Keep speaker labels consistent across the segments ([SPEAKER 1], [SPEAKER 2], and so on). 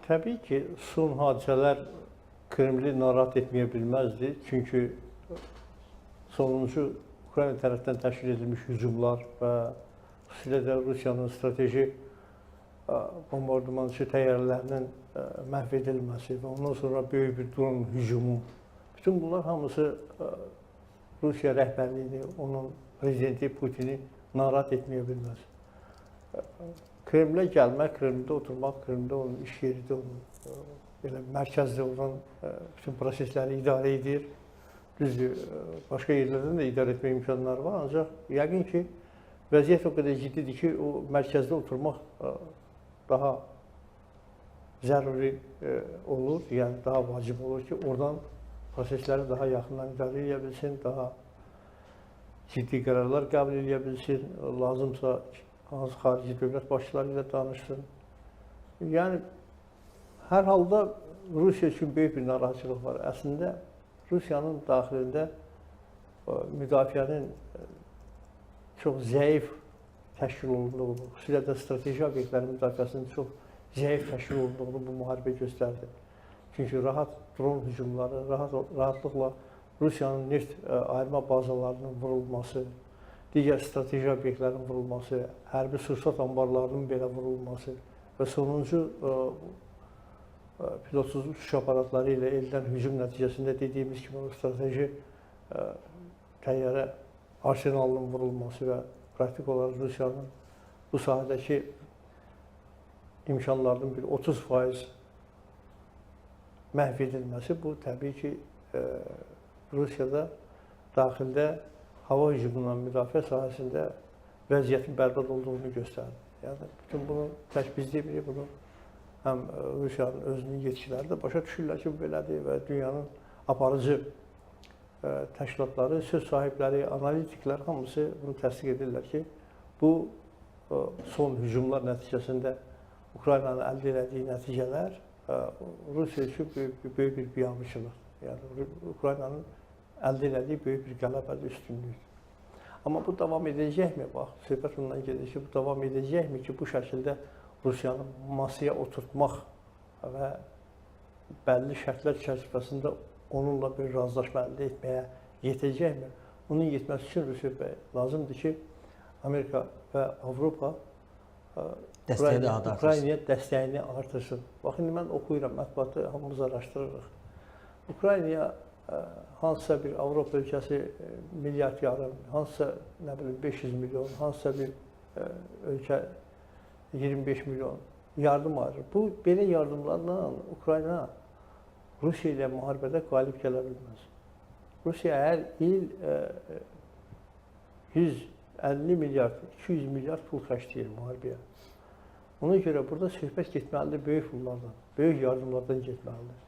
[SPEAKER 1] Təbii ki, son hadisələr Kremli narahat etməyə bilməzdi. Çünki sonuncu Ukrayna tərəfdən təşkil edilmiş hücumlar və xüsusilə də Rusiyanın strateji bombardımançı təyyarələrinin məhv edilməsi və ondan sonra böyük bir dron hücumu. Bütün bunlar hamısı Rusiya rəhbərliyini, onun prezidenti Putini narahat etməyə bilməz. Kremlə gəlmək, Kremldə oturmaq, Kremldə onun iş yeridir, onun belə mərkəzdə olan bütün prosesləri idarə edir. Düzdür, başqa yerlərdən də idarə etmə imkanları var, ancaq yəqin ki, vəziyyət o qədər ciddidir ki, o mərkəzdə oturmaq daha zəruri olur, yəni daha vacib olur ki, oradan prosesləri daha yaxından idarə edə bilsin, daha ciddi qərarlar qəbul edə bilsin, lazımsa hansı xarici dövlət başçıları ilə danışsın. Yəni, hər halda Rusiya üçün böyük bir narahatçılıq var. Əslində, Rusiyanın daxilində müdafiənin çox zəif təşkil olunduğunu, xüsusilə də strateji obyektlərin müdafiəsinin çox zəif təşkil olunduğunu bu müharibə göstərdi. Çünki rahat dron hücumları, rahatlıqla Rusiyanın neft ayırma bazalarının vurulması, digər strateji obyektlərin vurulması, hərbi sursat anbarlarının belə vurulması və sonuncu pilotsuz uçuş aparatları ilə edilən hücum nəticəsində dediyimiz kimi o strateji təyyarə arsenalının vurulması və praktik olaraq Rusiyanın bu sahədəki imkanlarının bir 30% məhv edilməsi, bu təbii ki, Rusiyada daxildə hava hücumundan müdafiə sahəsində vəziyyətin bərbad olduğunu göstərdi. Yəni, bütün bunu tək biz demirik, bunu həm Rusiyanın özünün yetkiləri də başa düşürlər ki, bu belədir və dünyanın aparıcı təşkilatları, söz sahibləri, analitiklər hamısı bunu təsdiq edirlər ki, bu son hücumlar nəticəsində Ukraynanın əldə elədiyi nəticələr Rusiya üçün böyük bir biabırçılıqdır. Yəni, Ukraynanın əldə elədiyi böyük bir qələbədir, üstünlükdür. Amma bu davam edəcəkmi? Bax, söhbət bundan gedir ki, bu davam edəcəkmi ki, bu şəkildə Rusiyanı masaya oturtmaq və bəlli şərtlər çərçivəsində onunla bir razılaşma əldə etməyə yetəcəkmi? Onun yetməsi üçün Rusiya lazımdır ki, Amerika və Avropa Ukraynaya dəstəyini artırsın. Bax, indi mən oxuyuram, mətbuatı hamımız araşdırırıq. Ukraynaya hansısa bir Avropa ölkəsi milyard yarım, hansısa nə bilim 500 milyon, hansısa bir ölkə 25 milyon yardım ayırır. Bu, belə yardımlarla Ukrayna Rusiya ilə müharibədə qalib gələ bilməz. Rusiya hər il 150 milyard, 200 milyard pul xərcləyir müharibəyə. Ona görə burada söhbət getməlidir böyük pullardan, böyük yardımlardan getməlidir.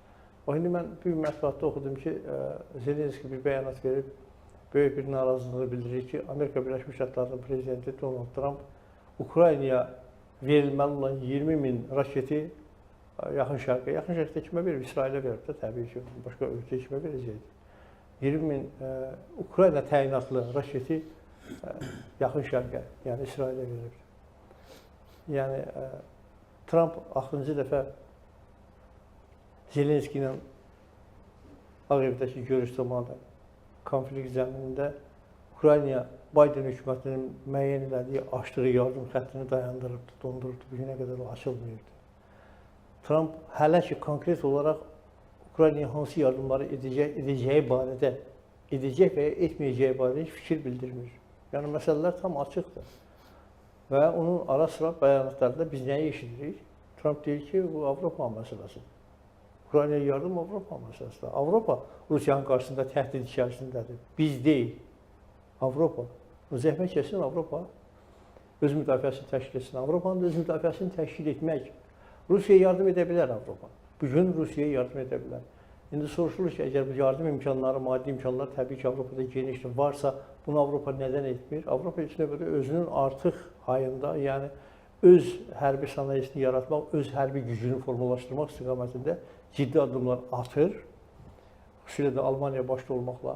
[SPEAKER 1] Bax, indi mən bir mətbuatda oxudum ki, Zelenski bir bəyanat verib, böyük bir narazılığı bildirir ki, Amerika Birləşmiş Ştatlarının prezidenti Donald Trump Ukraynaya verilməli olan 20 min raketi Yaxın Şərqə, Yaxın Şərqdə kimə verib? İsrailə verib də, təbii ki, başqa ölkə kimə verəcəkdir? 20 min Ukrayna təyinatlı raketi Yaxın Şərqə, yəni İsrailə verib. Yəni, Trump axırıncı dəfə Zelenski ilə Ağ Evdəki görüş zamanı konflikt zəminində Ukraynaya Biden hökumətinin müəyyən elədiyi, açdığı yardım xəttini dayandırıbdı, dondurubdu, bu günə qədər o açılmayıbdı. Trump hələ ki konkret olaraq Ukraynaya hansı yardımları edəcəyi barədə, edəcək və ya etməyəcəyi barədə heç fikir bildirmir. Yəni, məsələlər tam açıqdır. Və onun ara sıra bəyanatlarında biz nəyi eşidirik? Trump deyir ki, bu Avropa məsələsidir. Ukraynaya yardım Avropa məsələsidir. Avropa Rusiyanın qarşısında təhdid içərisindədir. Biz deyil. Avropa. Zəhmət kəsin Avropa öz müdafiəsini təşkil etsin. Avropanın da öz müdafiəsini təşkil etmək. Rusiyaya yardım edə bilər Avropa. Bugün Rusiyaya yardım edə bilər. İndi soruşulur ki, əgər bu yardım imkanları, maddi imkanlar təbii ki, Avropada genişdir, varsa bunu Avropa nədən etmir? Avropa ilk növbədə özünün artıq hayında, yəni öz hərbi sənayesini yaratmaq, öz hərbi gücünü formalaşdırmaq istiqamətində ciddi addımlar atır. Xüsusilə də Almaniya başda olmaqla,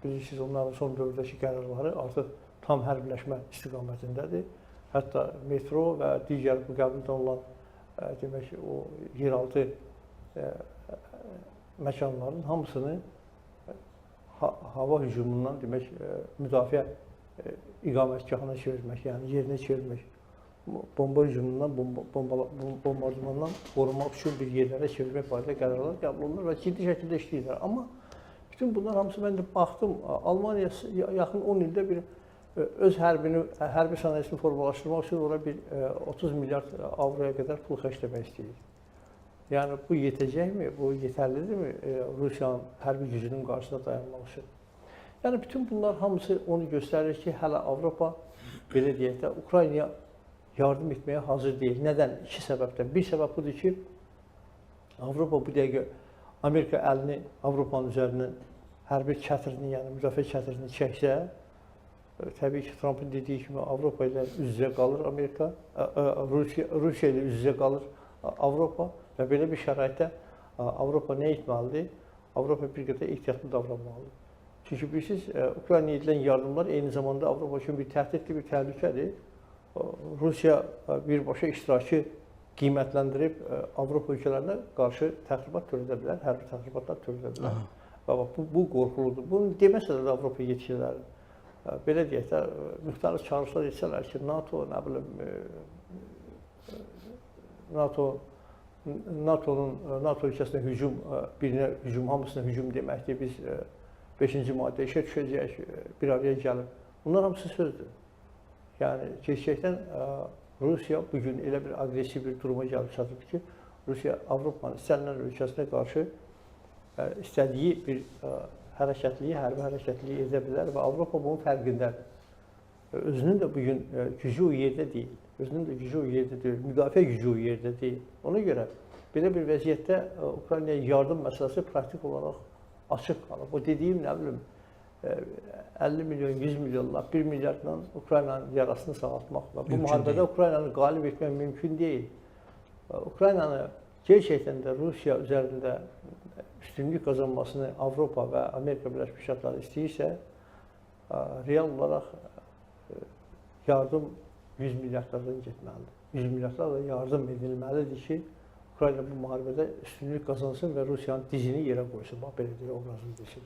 [SPEAKER 1] bilirsiniz, onların son dövrdəki qərarları artıq tam hərbiləşmə istiqamətindədir. Hətta metro və digər bu qəbildən olan demək, o yeraltı məkanların hamısını hava hücumundan demək, müdafiə iqamətgahına çevirmək, yəni yerinə çevirmək, bomba hücumundan, bombardımandan qorumaq üçün bir yerlərə çevirmək barədə qərarlar qəbul olunur və ciddi şəkildə işləyirlər. Amma bütün bunlar hamısı, mən də baxdım, Almaniya yaxın 10 ildə bir öz hərbini, hərbi sənayesini formalaşdırmaq üçün ora bir 30 milyard avroya qədər pul xərcləmək istəyir. Yəni bu yetəcəkmi, bu yetərlidirmi Rusiyanın hərbi gücünün qarşısında dayanmaq üçün? Yəni bütün bunlar hamısı onu göstərir ki, hələ Avropa, belə deyək də, Ukraynaya yardım etməyə hazır deyil. Nədən? İki səbəbdən. Bir səbəb budur ki, Avropa bu dəqiqə Amerika əlini Avropanın üzərindən hərbi çətirini, yəni müdafiə çətirini çəksə, təbii ki, Trumpın dediyi kimi Avropa ilə üz-üzə qalır Amerika, Rusiya ilə üz-üzə qalır Avropa və belə bir şəraitdə Avropa nə etməlidir? Avropa bir qədər ehtiyatlı davranmalıdır. Çünki bilirsiniz, Ukraynaya edilən yardımlar eyni zamanda Avropa üçün bir təhdiddir, bir təhlükədir. Rusiya birbaşa iştirakı qiymətləndirib Avropa ölkələrinə qarşı təxribat törədə bilər, hərbi təxribatlar törədə bilər. Və bax, bu qorxuludur. Bunu deməsələr də Avropa yetkililəri, belə deyək də, müxtəlif çağırışlar etsələr ki, NATO, nə bilim, NATO-nun, NATO ölkəsinə hücum, birinə hücum, hamısına hücum deməkdir. Biz 5-ci maddə işə düşəcəyik, bir araya gəlib. Bunlar hamısı sözdür. Yəni, gerçəkdən Rusiya bugün elə bir aqressiv bir duruma gəlib çatıb ki, Rusiya Avropanın istənilən ölkəsinə qarşı istədiyi bir hərəkətliyi, hərbi hərəkətliyi edə bilər və Avropa bunun fərqindədir. Özünün də bugün gücü o yerdə deyil. Özünün də gücü o yerdə deyil, müdafiə gücü o yerdə deyil. Ona görə belə bir vəziyyətdə Ukraynaya yardım məsələsi praktik olaraq açıq qalıb. O dediyim, nə bilim, 50 milyon, 100 milyonla, 1 milyardla Ukraynanın yarasını sağaltmaq və bu müharibədə Ukraynanı qalib etmək mümkün deyil. Ukraynanı gerçəkdən də Rusiya üzərində üstünlük qazanmasını Avropa və Amerika Birləşmiş Ştatları istəyirsə, real olaraq yardım 100 milyardlardan getməlidir. 100 milyardlarla yardım edilməlidir ki, Ukrayna bu müharibədə üstünlük qazansın və Rusiyanın dizini yerə qoysun. Bax, belə deyək, obrazını desin.